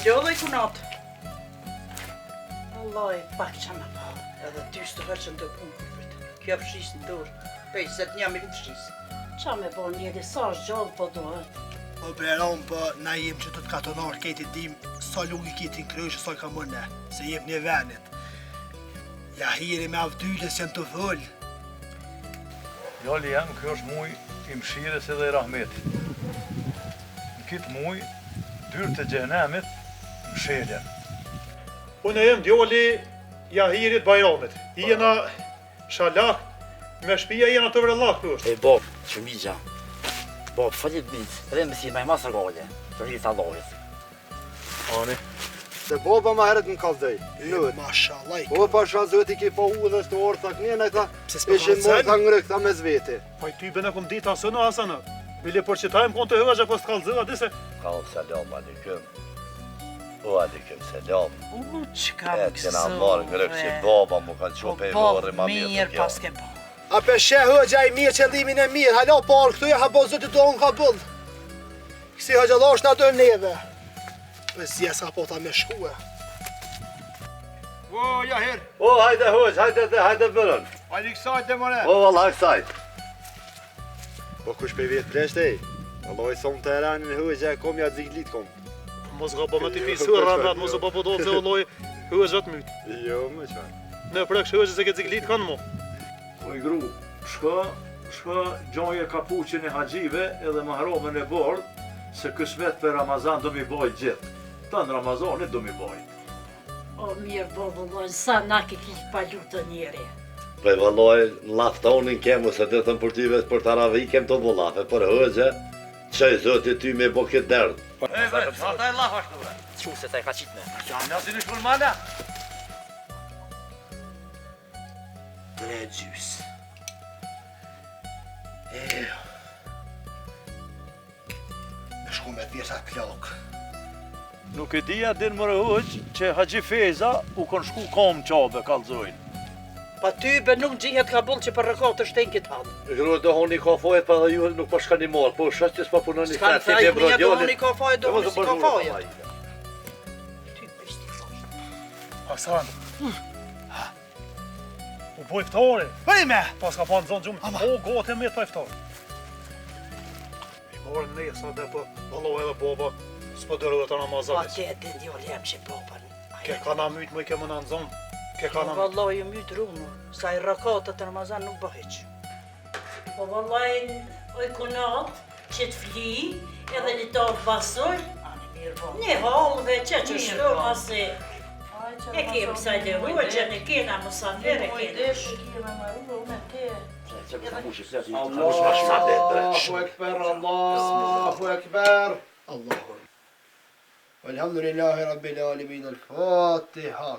lodhe i kunat. Vallahi, pak që me pa. Edhe ty s'të herë që në të punë kurfit. Kjo fshis në dorë. Pej, se të një me vit fshis. Qa me bo njeri, sa është gjallë po duhet. Po bre Rom, po na jem që të të katonar, kejt i dim, sa lugë i ki ti n'kryq e sa i kam unë, se jem një venit. Jahiri me Avdylës janë të vëll. Djali jem, ky është muj i mëshirës edhe i rahmetit. Në këtë muj, dyert e xhehenemit mshelen. Unë jem djali Jahirit Bajramit. Jena Shalak, me shpia jena të vrellak këtu është. E bab, që migja. Bab, fëllit mit, edhe me si ma i masë gale, të rritë Allahit. Ani. Se baba ma herët më kallzoi. Në. Mashallah. Po pasha Zoti ke pa udhës të orë tha kënena tha. Ishin mor tha ngrëk tha mes vete. Po ty bëna kum ditë asë në asë në. Bile për çita më kon të hoxha po s'kallzova dise. Kall selam aleikum. O aleikum selam. U çka më kësë. Kena marrë ngrëk që baba më kanë çu pe vorri ma mirë. Mirë paske bo. A pe sheh hoxha i mirë qëllimin e mirë, hala parë këtu ja ha bo zoti do unë ka bëll. Kësi hoxhallarësh na dojmë neve. Për zja s'ka po ta me shkue. O, Jahir. O, hajde hoxh, hajde dhe, hajde bërën. Hajde kësaj dhe more. O, valla kësaj. Po kush pe vetë plesht ej? Allahi son të eranin hoxha e kom ja ziglit kom. Mos ga bë me ti pisu rramat, mos u bë po do të lloj hoxha të myt. Jo, më çfarë. Në prek hoxha se ke ziglit kanë mo. Oj gru, shko, shko gjoje kapuqin e haxhive edhe mahromën e bardhë, se kysmet për Ramazan do mi bajt gjithë. Tanë Ramazanit do mi bajt. O mirë bo vëllai, sa na ke ki pa lutë njeri. Po vëllai, në llaf tonin kem ose do thënë për ty vetë për taravi kem të bo llafe, për hoxhë, çoj zoti ty me bo këtë dert. E bre, sa ta e llaf ashtu bre? Qu se ta e ka qitme. Qa më si në shkon mala? Tre gjys. E. Me shku me thjesht atë plak. Nuk e di a din more hoxhë që Haxhi Fejza u kon shku kom n'Qabe kallzojnë. Pa ty be nuk gjihet kabull që për rëkat të shten këtë hallë. Gru do honi ka faje pa dhe ju nuk po shkani marr, po shoh që s'po punoni S'kan sa faj, mija do honi ka faje, do honi si ka faje. Ty prishti faje. Hasan. Ha. U bo iftari. Për me! Po s'ka pa në zonë gjumë. O, gote me të iftar. I morën ne, sa dhe po, vallo edhe baba, s'po dërë dhe të Ramazan. Po ti e din djali jem që baba. Ke ka na myt, më i ke më në zonë. Ke ka na myt. Vallo ju myt rumu, sa i rëkatët të Ramazan nuk bëheq. Po vallai oj kunat që të fli edhe një të basur. Ani mirë po. Një hollëve që që shtu masi e kem sa le hoxhën e kena musafir e kena. Desh e kena maru unë te. Allahu ekber, Allahu ekber. Allahu. Alhamdulillahi Rabbil Alamin, Al-Fatiha.